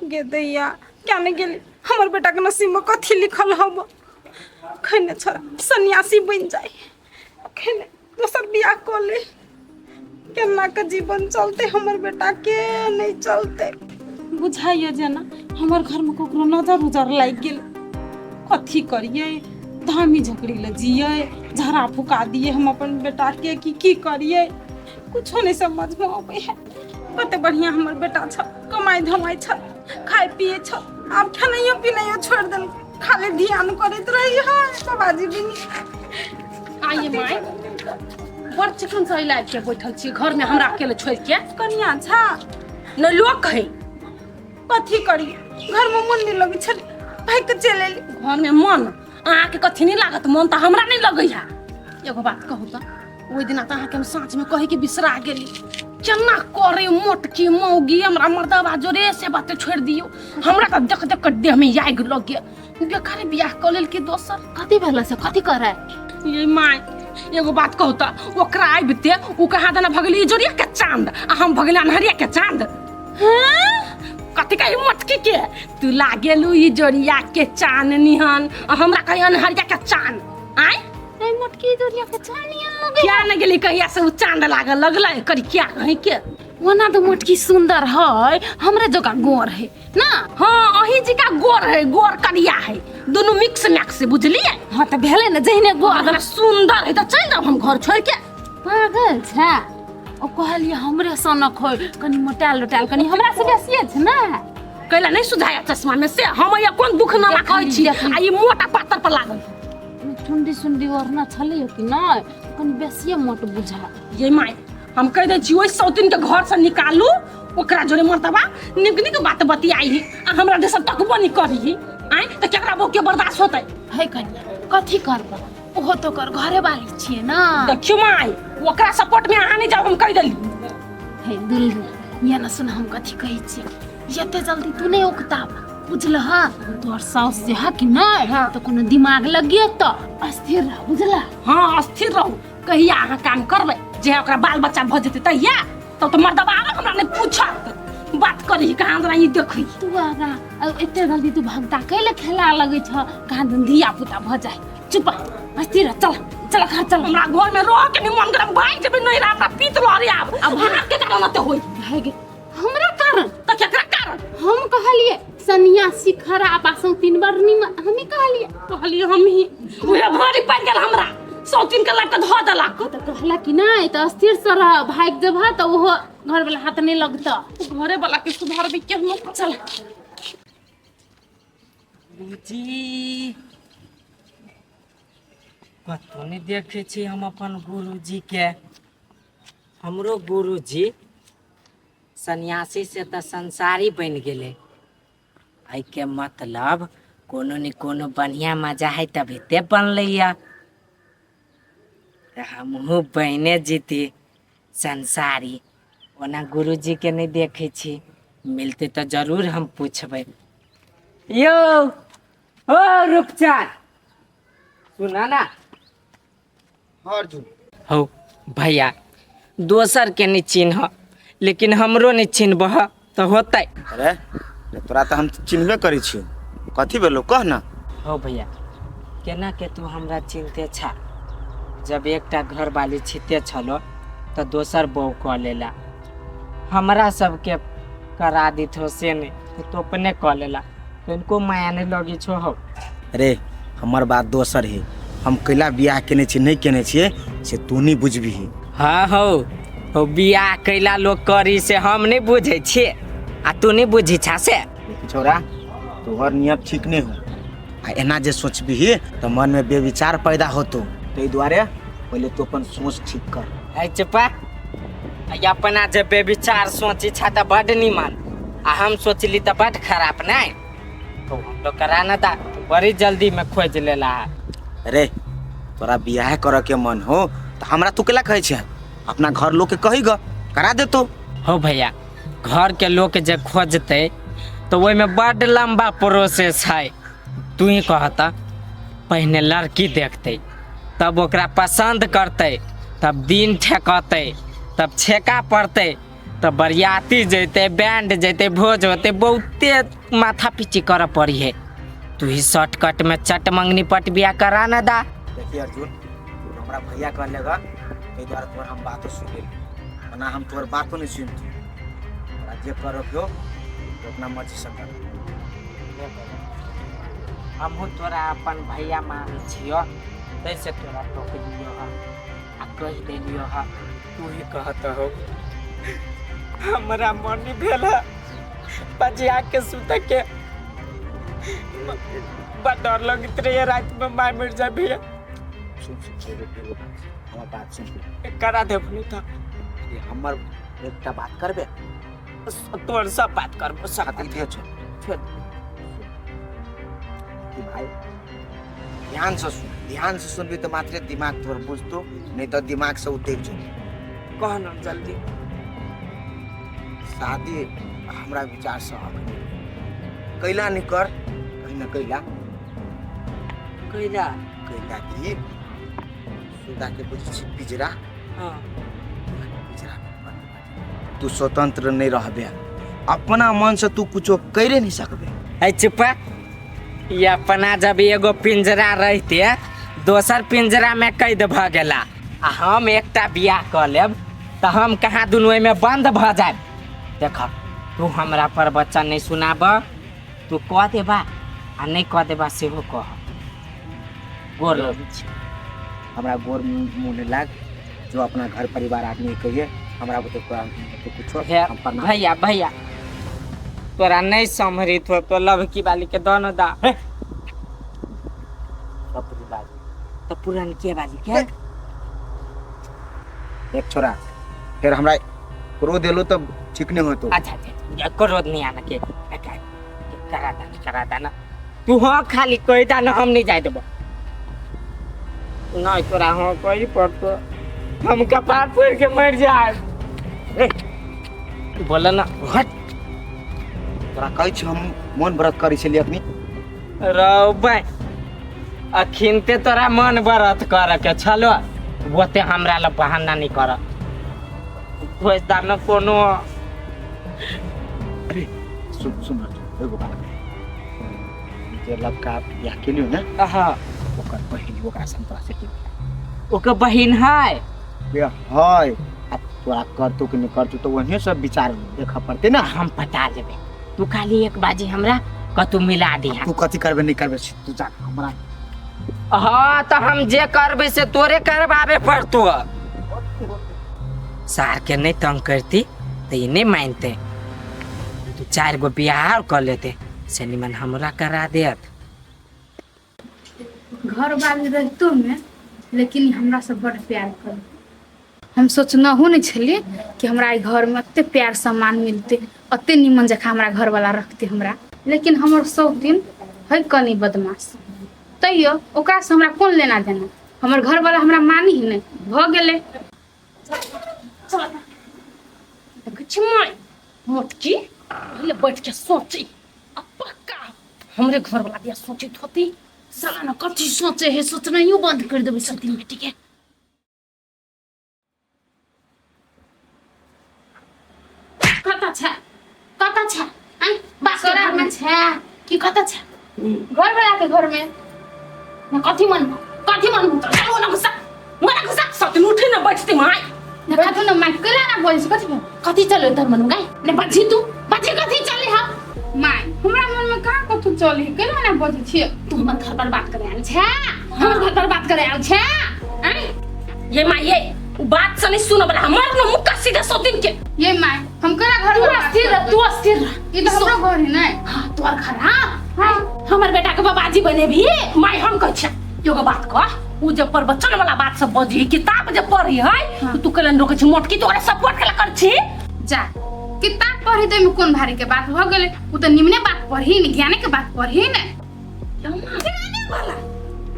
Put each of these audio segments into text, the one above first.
गे दैया क्या नहीं गेली हमर बेटा के नसीब में कथी लिखल हब खैने छोरा सन्यासी बन जाए खैने दोसर बियाह कऽ ले केना के जीवन चलते हमर बेटा के नहीं चलते बुझाइए जेना हमर घर में ककरो नजर उजर लागि गेल कथी करिए धामी झकड़ी ले जिए झड़ा फुका दिए हम अपन बेटा के कि की करिए कुछो नहीं समझ में अबै है कते बढ़िया हमर बेटा छ कमाई धमाई छ खाए पिए छ आब खेनाइयो पिनाइयो छोड़ि देलकै खाली ध्यान करैत रही है बाबाजी बिनी आइए माय बड़ चिकन से अइला के बैठल छी घर में हमरा अकेले छोड़ के कनिया छा न लोग कहे कथी करी घर में मन नहीं लगे छल भाई के चल एली घर में मन अहाँके कथी नहीं लागत मन तऽ हमरा नहीं लगै है एगो बात कहू तऽ ओहि दिना तऽ अहाँके हम साँझमे कहे के बिसरा गेली केना करे मोटकी मौगी हमरा मर्दबा जोरे से बाते छोड़ि दियौ हमरा तऽ देख देख के देह में आगि लग गेल बेकारे बियाह कऽ लेलकै दोसर कथी भेल से कथी करे ये माय एगो बात कहू तऽ ओकरा आबिते ओ कहाँ दना भगली इजोरिया के चांद आ हम भगली अन्हरिया के चांद हाँ? कथी कही मोटकी के तू लागेलू इजोरिया के चांद निहन आ हमरा कही अन्हरिया के चांद आय नहीं मोटकी इजोरिया के चांद निहन लगे क्या न गेली कहिया से उ चांद लागल लगलै करी क्या कहीं के ओना तो मोटकी सुंदर है हमरे जोका गोर है ना हाँ अही जी का गोर है गोर करिया है दोनों मिक्स मैक्स है बुझलिए हाँ तो भेले ना जहिने गोर अगर सुंदर है तो चल जाओ हम घर छोड़ के पागल छै ओ कहलिए हमरे सनक है कनी मोटायल लोटायल कनी हमरा से बेसिए छै ना कैला नहीं सुझाया चश्मा में से हम या कोन दुख ना कहै छी आ ई मोटा पातर पर लागल ठुंडी सुंडी ओढ़ना छलै कि नहि कनी बेसिए मोट बुझा ये माय हम कह दै छी ओहि सौतिन के घर से निकालू ओकरा जोरे मर्तबा निक निक बात बतियाई ही आ हमरा दिस तकबो नहीं करी आय त केकरा बहु के बर्दाश्त होतै है कनिया कथी करब ओहो तो कर घरे वाली छियै ना देखियो माय ओकरा सपोर्ट में अहाँ नहीं जाओ हम कह देली हे दुलरी ये ना सुन हम कथी कहै छियै एते जल्दी तू नहीं उकताब बुझलह तोहर साउस जे है कि नहीं हाँ। तो कोनो दिमाग लगियो तो अस्थिर रह बुझला हाँ अस्थिर रहू कहिया अहाँ काम करबै जे ओकरा बाल बच्चा भऽ जेतै तहिया तब तऽ मर्दबा आरो हमरा नहि पूछत बात करी कहाँ दना ई देखी तू आगा एते जल्दी तू भगता कैले खेला लगै छ कहाँ दिन धिया पुता भऽ जाए चुप अस्थिर रह, चल चल घर चल हमरा घर में रह के नहीं मन करम भाग जेबै नहीं हमरा पीत लहरे आब अब अहाँ के कारण एते होई भागि हमरा कारण तऽ केकरा कारण हम कहलिए सन्यासी खराब आ सौतीन बड़ निमन हमी कहलिए कहलिए हम ही उहे भारी पड़ि गेल हमरा सौतीन के लाके धऽ देलक तऽ कहला कि नहि तऽ स्थिर से रह भागि जेबह तऽ ओहो घर वाला हाथ नहि लगतह घरे वाला के सुधारबै के हम चल गुरुजी कतौ नहि देखै छी हम अपन गुरुजीके हमरो गुरुजी सन्यासी से तऽ संसारी बनि गेलै एहिके मतलब कोनो ने कोनो बढ़िआँ मजा है तभिते बनलैया तऽ हमहूँ बने जीती संसारी ओना गुरुजीके नहि देखै छी मिलतै तऽ जरूर हम पुछबै यौ ओ रूपचाँद सुना ना हाँ अर्जुन हौ भैया दोसरके नहि चिन्ह लेकिन हमरो नहि चिन्हबह तऽ होतै अरे रे तोरा तऽ हम चिन्हबे करै छियौ कथी भेलौ कह ना हौ भैया केना के तू हमरा चिन्हते छा जब एकटा घरवाली छिते छलो तऽ दोसर बहू कऽ लेला हमरा सबके करा दिथो से नहि तऽ तू अपने कऽ लेला तनिको माया नहि लगै छौ हौ अरे हमर बात दोसर है हम कैला बियाह केने छियै नहि केने छियै से तू नहि बुझबिही हाँ हौ हौ बियाह कैला लोग करी से हम नहि बुझै छियै आ तू नहि बुझी छा से देखी छौड़ा तोहर नियत ठीक नहि हो आ एना जे सोचबिही तऽ मनमे बेविचार पैदा होतो ताहि दुआरे पहिले तू अपन सोच ठीक कर है चुपा आ अपना जे बेविचार सोची छा तऽ बड निमन आ हम सोचली तऽ बड खराब नहि तो हम लोग करा ना था बड़ी जल्दी में खोज लेला है अरे तोरा बियाह करऽ के मन हो तऽ हमरा तू केला कहै छै अपना घर लोग के कही ग करा देतो हो भैया घर के लोग जे खोजते तो ओहिमे बड लंबा प्रोसेस है तू ही कहता पहिने लड़की देखते तब ओकरा पसंद करते तब दिन ठेकते तब छेका पड़ते तऽ बरियाती जैते, बैंड जैते, भोज होते, बहुते माथा पीची करऽ पड़ी है। तू ही शॉर्टकट में चट मंगनी पट बियाह करा न दा। देखिए अर्जुन, तू हमरा भैया कह लेगा ताहि दुआरे तोहर हम बातो सुन लेली, ओना हम तोहर बातो नहीं सुनती। तोरा जे करो के हो तो अपना मर्जी से कर। हमहूँ तोरा अपन भैया मानै छियो, तैसे तोरा टोकलियो हा आ कहि देलियो हा। तू ही कहत हो, हमरा मन नहीं भेल है बजिया के सुत के, बड़ डर लगैत रहे रात में मार मर जाए भैया। सुन सुन, एगो एगो बात, हमर बात सुन। करा देबनु तऽ। ये हमर एकटा बात करबे? तोर सब बात करबो, सब। खातिर दे छो। छोड़। कि भाई ध्यान से सुन, ध्यान से सुनबी तो मात्र दिमाग तोर बुझतो, नहीं तो दिमाग से उतर जेतो। कह न जल्दी। शादी हमरा विचार से अखनी कैला नहीं कर, कहीं न कैला। कैला? कैला की सुधा के बुझै छी पिजरा। हाँ। पिजरा में बंद भऽ जेतै। तू स्वतंत्र नहीं रहबे, अपना मन से तू कुछो करे नहीं सकबे। है चुपा, ये अपना जब एगो पिंजरा रहते दोसर पिंजरा में कैद भ गेला, आ हम एकटा बियाह कऽ लेब तऽ हम कहाँ दुनू एहिमे बंद भऽ जायब। देख, तू हमरा पर बच्चा नहीं सुनाब, तू कह देबा आ नहीं कह देबा सेहो कह। गोर लगै छी। हमरा गोर मुँह नहीं लाग, जो अपना घर परिवार आदमी कहिए हमरा बुते तो कुछो हे हम प्रणाम। भैया भैया, तोरा नहीं सम्हरित हो तो लभकी वाली के दन दा। तो पुरनके वाली के एक छोरा फिर हमरा क्रोध एलो तब ठीक नहीं होतो। अच्छा अच्छा, क्रोध नहीं आना के करा दाना, करा दाना तू। हाँ खाली कह दाना, हम नहीं जाए देबो। नहीं तोरा हाँ कही पड़तो, हम कपार फोड़ के मर जाए। बोला ना। हट, तोरा कहै छी हम मौन व्रत करै छलियै अखनी। रौ भाई, अखिनते तोरा मन व्रत करे के छलो, ओते हमरा ल बहाना नहीं कर। खोज दाना कोनो। अरे सुन सुन एगो बात, जे लड़का बियाह केलियो ने, हाँ, ओकर बहिन, ओकरा से तोरा से की? ओकर बहिन है? बे है, अब तोरा करतो कि नहीं करतो तो वहीं सब विचार देखऽ पड़ते ना। हम पटा लेबे, तू खाली एक बाजी हमरा कतू मिला दिहा। तू कथी करबे नहीं करबे तू जा हमरा। हाँ तो हम जे करबे से तोरे करबाबे पड़तो। सार के नहीं तंग करती तो ये नहीं मानते, तू 4 गो बियाह कर लेते से निमन हमरा करा देत। घर वाली रहतो में लेकिन हमरा से बड़ प्यार कर। हम सोचनहु नहीं छलिए कि हमरा ई घर में एते प्यार सम्मान मिलते, एते निमन जकाँ हमरा घर वाला रखते हमरा। लेकिन हमर सब दिन है कनी बदमाश, तैयो ओकरा से हमरा कोन लेना देना, हमर घर वाला हमरा मानी ही नहीं भ गेलै। देखै छी माय मोटकी पहिले बैठ के सोची, आ पक्का हमरे घर वाला दिया सोचित होती। साला न कथी सोचे है, सोचनाइयो बंद कर देबै सती बेटी के। कता छै, कता छै आइ बाप के घर में छै कि कता छै? घर वाला के घर में न कथी मन, कथी मन चलो ना गुस्सा, मना गुस्सा सती उठे ना बैठते माय। न कथी न my केला ना बोलै छै, कथी भेल? कथी चले तोर मन गाय ने बाजी, तू बाजी कथी चले हम? My हमरा मन में कहाँ कथू चले, केला ना बजै छियै? तू हमर घर पर बात करे आयल छै, हमर घर पर बात करे आयल छै। आइ ये my ये उ बात से नहीं सुन बला हमर न मुक्का सीधे सौ दिन के। ये my हम केला घर तू में बात अस्थिर रह, करबै? तू अस्थिर रह। ई तऽ हमरो घर है नै। हाँ तोहर घर, हाँ हाँ हमर बेटा के बाबाजी बने भी my हम कहै छियै एगो बात कह, उ जब प्रवचन वाला बात सब बजी, किताब जब पढ़ी है तो तू केलन रोकै छी मोटकी, तो ओकरा सपोर्ट केला कर छी? जा किताब पढ़ी तो एहिमे कोन भारी के बात भऽ गेलै, उ तऽ निमने बात पढ़ी ने, ज्ञाने के बात पढ़ी ने। ज्ञाने वाला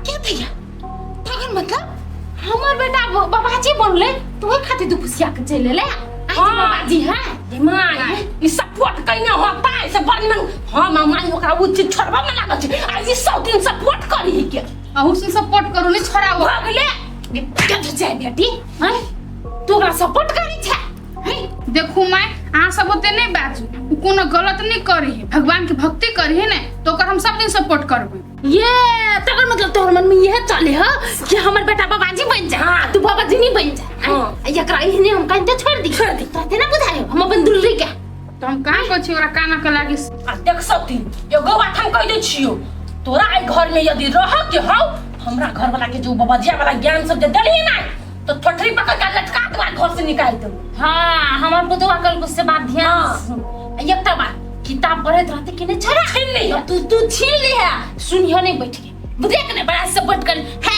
के दैया तखन मतलब हमर बेटा बाबाजी बनले तो ओहि खातिर दू फुसिया के चलि एलै। आइ जे बाबाजी है ये my ई सपोर्ट कइने होता से बड़ निमन। हाँ मामा ओकरा उ चीज छोड़बा में लागल छै, आ ई 100 दिन सपोर्ट करही के। अहूँ से सपोर्ट करू नहीं छोड़ाओ। भऽ गेलै के जाय बेटी हैं तू ओकरा सपोर्ट करै छै हैं? देखू माय, अहाँ सब ओते नहीं बाजू, उ कोनो गलत नहीं करी है, भगवान के भक्ति करी है ने, तो ओकर हम सब दिन सपोर्ट करबै। ये तकर मतलब तोहर मन में यह चले ह कि हमर बेटा बाबाजी बन जाए। हां, तू बाबाजी नहीं बन जाए। हां, एकरा एहने हम कान छोड़ दी, छोड़ दी तोते ना बुझायो हम अपन दुलरी के। तो हम कहाँ कहै छी ओकरा काना के लागी। आ देख सती, एगो बात हम कह दै छियो, तोरा एहि घर में यदि रह के हौ, हमरा घर वाला के जो बाबाजिया वाला ज्ञान सब जे देलिए ना, तो ठोठरी पकड़ के लटका देबा, घर से निकाल देबो। हाँ, हमर पुतवा कल से बात ध्यान से सुन। एकटा बात, किताब पढ़ैत रहते कि नहीं छोड़ा? छीन ली है। तू तू छीन ली है, सुनियो नहीं बैठ के, बुझे के नहीं, बड़ा सपोर्ट कर है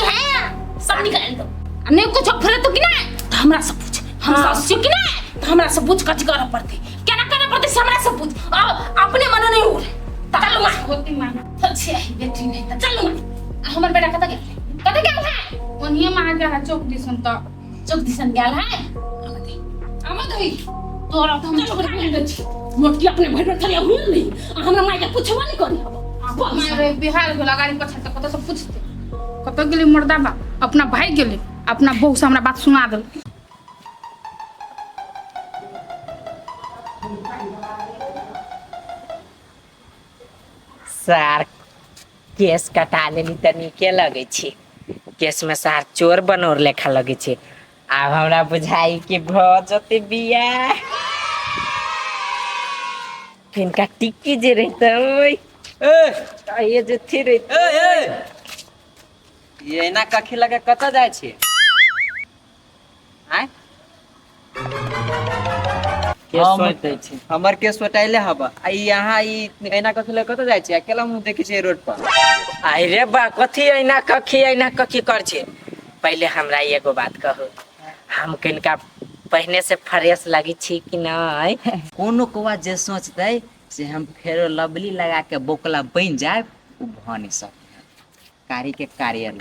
है सब निकाल दो। आ नहीं कुछ फरे तो कि नहीं तो हमरा से पूछ, हम सास छियो कि नहीं तो हमरा से पूछ, कथी करऽ पड़तै, केना करऽ पड़तै से हमरा से पूछ। आ अपने मन नहीं उड़े। चलू माँ, होती माँ। अच्छी है बेटी, नहीं तो चलू माँ। आ हमर बेटा कतऽ गेल, कतऽ गेल है? ओनिये माँ गेल है चौक दिसन। तऽ चौक दिसन गेल है। आमा दही तोरा तो हम छोड़ दे छी, मोटकी अपने भरि भरि थरिया हुल ली आ हमरा माय के पुछबो नहीं करी। हब माय रे, बिहार गेल अगाड़ी पछाड़ी तऽ कतऽ से पूछते कतऽ गेलै मर्दा बा। अपना भाई गेलै, अपना बहू से हमरा बात सुना देल। सार केस कटा लेली तऽ नीके लगै छै, केस में सार चोर बनौर लेखा लगै छै। आब हमरा बुझाई कि भऽ जतै बियाह। हिनका टिक्की जे रहितै ए ये जे थी रहितै। ए ए, ये एना कखी लगे कतऽ जाइ छी? आँय, केस हम- सोचि दै छै। हमर केस सोटाइले हब आ ई यहाँ ई एना कखी लगे कतऽ जाइ छी? अकेला मुँह देखै छियै रोड पर। आई रे बा, कथी ऐना कखी ऐना कखी कर छै? पहिले हमरा एगो बात कहू, हम किनका पहिने से फ्रेश लगी छी कि नहीं? कोनो कौआ जे सोचतै से हम फेरो लवली लगा के बोकला बनि जायब, उ भऽ नहि सकै। कारी के कार्य।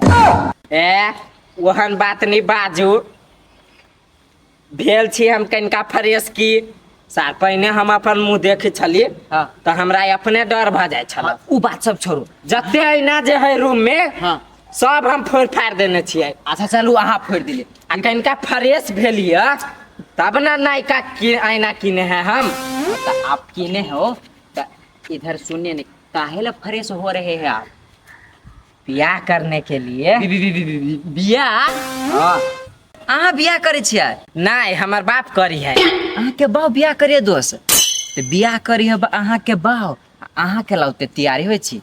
ए, ओहन बात नहीं बाजू। भेल छी हम कनिका फ्रेश की सार? पहिने हम अपन मुँह देखै छलियै तऽ हमरा अपने डर भऽ जाइ छल। उ बात सब छोड़ू। जते ऐना जे है रूम में, सब हम फोड़ फाड़ देने छियै। अच्छा चलू, अहाँ फोड़ि दिलियै। आ कनिका फ्रेश भेलियै तब ने नयका की ऐना किने है हम। तो आप किने हो तो इधर सुनिए ने, काहे ला फ्रेश हो रहे हैं आप? बियाह करने के लिए। बियाह? हाँ। अहाँ बियाह करै छियै? नहीं, हमर बाप करी है। अहाँके बाप बियाह करिए दोस्त? तऽ बियाह करी हब अहाँके बाप, अहाँके लाउते तैयारी होइ छी?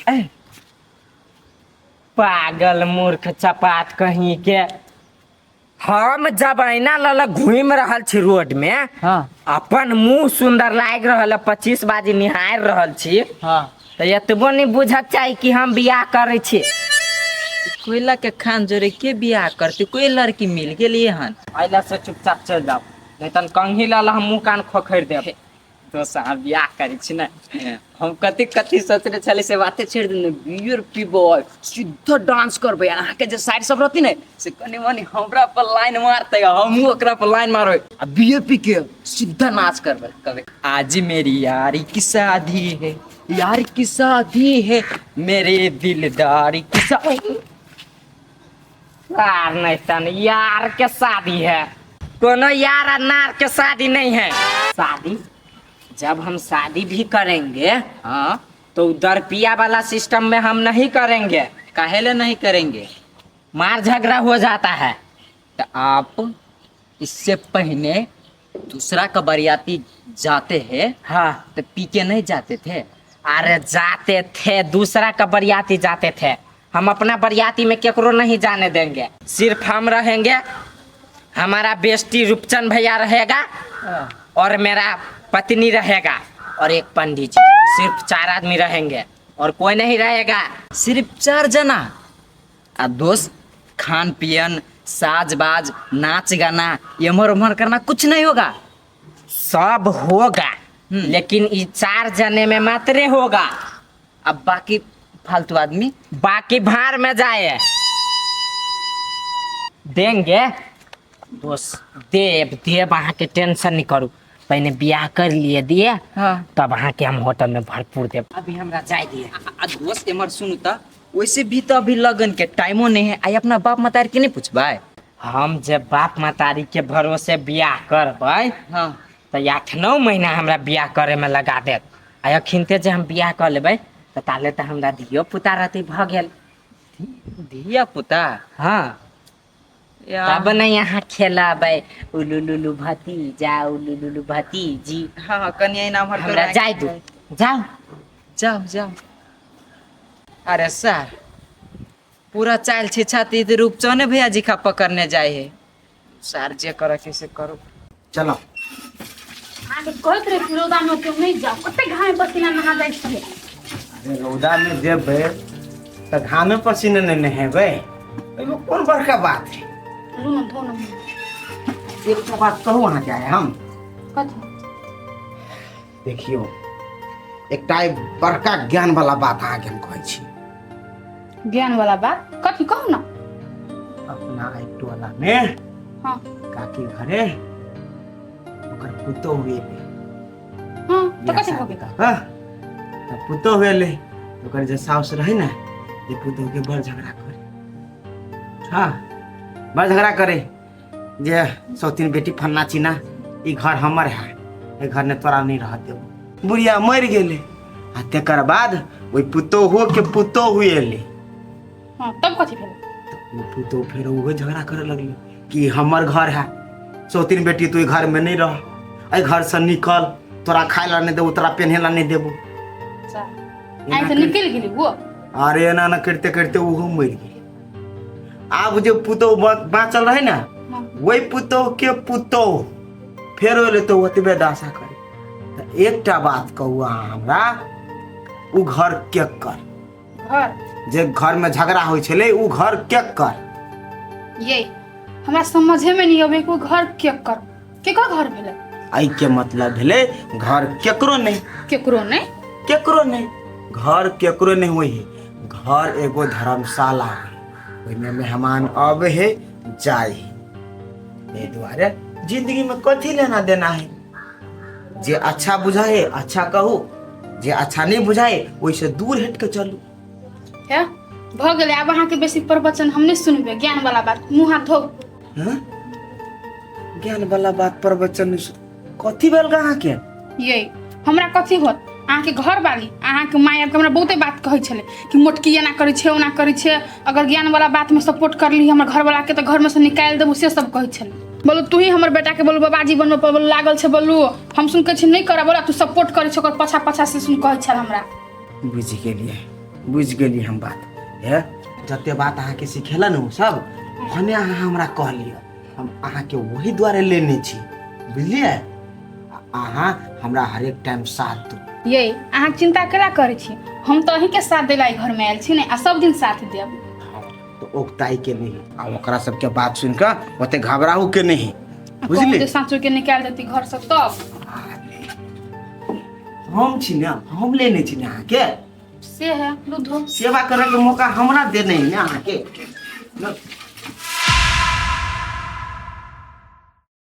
ए, पागल मूर्ख चपात कहीं के, हम जब ऐना लऽ घूमि रहल छी रोड में, अपन मुंह सुंदर लागि रहल है, 25 बाजी निहारि रहल छी, तऽ एतबो नहीं बुझक चाही कि हम बियाह करै छी। कोयला के खान जोरे के बियाह करते? कोई लड़की मिल गेलिए हन? अइला से चुपचाप चलि जाउ, नहीं तन कंघी लऽ हम मुंह कान खोखरि देब। दोस्त, अहाँ बियाह करै छी ने? हम कथी कथी सोचने छली से बाते छोड़ि देने। बियर पीबै, सीधा डांस करबै, अहाँके जे साइड सब रहती ने से कनि मनि हमरा पर लाइन मारतै, हमहूँ ओकरा पर लाइन मारबै, आ बियर पी के सीधा नाच करबै। कहबै, आज मेरी यारी की शादी है, यार की शादी है, मेरे दिलदार की शादी। यार नहीं तन यार के शादी है, कोनो यार आ नार के शादी नहीं है। शादी जब हम शादी भी करेंगे तो दरपिया वाला सिस्टम में हम नहीं करेंगे। काहे ले नहीं करेंगे? मार झगड़ा हो जाता है। तो आप इससे पहले दूसरा का बरियाती जाते हैं तो पी के नहीं जाते थे? अरे जाते थे, दूसरा का बरियाती जाते थे। हम अपना बरियाती में केकरो नहीं जाने देंगे। सिर्फ हम रहेंगे, हमारा बेस्टी रूपचंद भैया रहेगा और मेरा पत्नी रहेगा और एक पंडित जी, सिर्फ 4 आदमी रहेंगे और कोई नहीं रहेगा। सिर्फ 4 जना? आ दोस्त, खान पियन, साज बाज, नाच गाना, एम्हर उम्हर करना कुछ नहीं होगा? सब होगा, लेकिन ये 4 जने में मात्रे होगा। अब बाकी फालतू आदमी? बाकी भार में जाए देंगे दोस्त, देव देव, अहाँ के टेंशन नहीं करू। पहले बियाह कर लिए दिए, तब अहाँ के हम होटल में भरपूर देब। अभी हमरा जाय दिए। आ दोस्त, एम्हर सुनू, त वैसे भी तो अभी लगन के टाइमो नहीं है। आई अपना बाप मतार के नहीं पूछबै? हम जे बाप महतारी के भरोसे बियाह करबै हाँ तऽ 8-9 महीना हमरा बियाह करे में लगा देत। आ अखिनते जे हम बियाह कऽ लेबै तऽ ताले तऽ हमरा धियो पुता रहतै भऽ गेल। धिया पुता? हाँ। या तब नहीं यहाँ खेलबै उलू लुलू भतीजा उलू लुलू भतीजी। हाँ हाँ कनि एना हमर हमरा जाय दू, जाओ जाओ जाओ। अरे सर पूरा चाल छी छाती ते रूपचने भैया जी खा पकड़ने जाए है। सर जे करे के से करो। चलो अहाँके कहैत रही कि रौदामे ओते नहि जाउ, कते घामे पसीना नहा जाइ छै। अरे रौदा में जेबै तऽ घामे पसीने नहि नहेबै, एहिमे कोन बड़का बात है। लू न धो न। एकटा बात कहू अहाँके आइ हम। कथी? देखियौ एकटा आइ बड़का ज्ञान वाला बात अहाँके हम कहै छी। ज्ञान वाला बात कथी कहू न। अपना एहि टोला में हाँ। काकी घरे ओकर पुतोहु एलै। हाँ तऽ कथी भऽ गेल? हाँ तऽ पुतोहु एलै, ओकर जे साउस रहै ने जे पुतोहु के बड़ झगड़ा करे। हाँ बड़ झगड़ा करे जे सौतीन बेटी फन्ना चिन्ना ई घर हमर है, एहि घर ने तोरा नहीं रह देबो। बुढ़िया मरि गेलै आ तकर बाद ओहि पुतोहुओ के पुतोहु एलै। हाँ तब कथी भेलै? ओ पुतोहु फेर ओहो झगड़ा करे लगलै कि हमर घर है, सौतीन बेटी तू घर में नहीं रह, एहि घर से निकल, तोरा खाय ला नहीं देबो, तोरा पेन्हे ला नहीं देबो। अच्छा आइ से निकलि गेली वो? अरे एना ना करते करते ओहो मरि गेलै। आब जे पुतोहु बाँचल रहे ना वही पुतोहु के पुतोहु फेर एलै तऽ ओतबे दशा करे। तऽ एकटा बात कहू अहाँ हमरा, ओ घर केकर? घर जे घर में झगड़ा होइ छलै ओ घर केकर? ये हमरा समझे में नहीं अबै कि ओ घर केकर, केकर घर भेलै? एहि के मतलब भेलै घर केकरो नहीं। केकरो नहीं? केकरो नहीं, घर केकरो नहीं होइ है। घर एगो धर्मशाला है, ओहिमे मेहमान अबै है जाय है। एहि दुआरे जिंदगी में कथी लेना देना है, जे अच्छा बुझाए अच्छा कहू, जे अच्छा नहीं बुझाए ओहिसँ दूर हटि के चलू। है भऽ गेलै, आब अहाँके बेसी प्रवचन हम नहि सुनबै। ज्ञान वाला बात मुँह हाथ धो। हाँ? ज्ञान वाला बात प्रवचन नहीं कथी भेल गा अहाँके? ये हमरा कथी होत, अहाँके घर वाली अहाँके माय आबि कऽ हमरा बहुते बात कहै छलै कि मोटकी एना करै छै ओना करै छै, अगर ज्ञान वाला बातमे सपोर्ट करली हमर घरवालाके तऽ घरमे से निकालि देबू, से सब कहै छलै। बोलू तू ही हमर बेटाके बोलू बाबाजी बनबऽ पर बोलू लागल छै, बोलू हम सुन कहै छी नहि करऽ, बोला तू सपोर्ट करै छै ओकर पाछा पाछा, से सुन कहै छल हमरा। बुझि गेलियै, बुझि गेलियै हम बात। हे जते बात अहाँके सिखेला ने ओ सब भने अहाँ हमरा कहलियै, हम अहाँके ओही दुआरे लेने छी, बुझलियै? अहाँ हमरा हरेक टाइम साथ दू। ये अहाँ चिंता केला करै छी, हम तऽ अहीँके साथ दै ला एहि घरमे आयल छी ने, आ सब दिन साथ देब। तऽ ओकताई के नहीं आ ओकरा सबके बात सुनि कऽ ओते घबराहू के नहीं, बुझलियै? जे साँचो के निकालि देती घर से तब हम छी ने, हम लेने छी ने अहाँके, से है लूधो सेवा करे के मौका हमरा देने है ने अहाँके।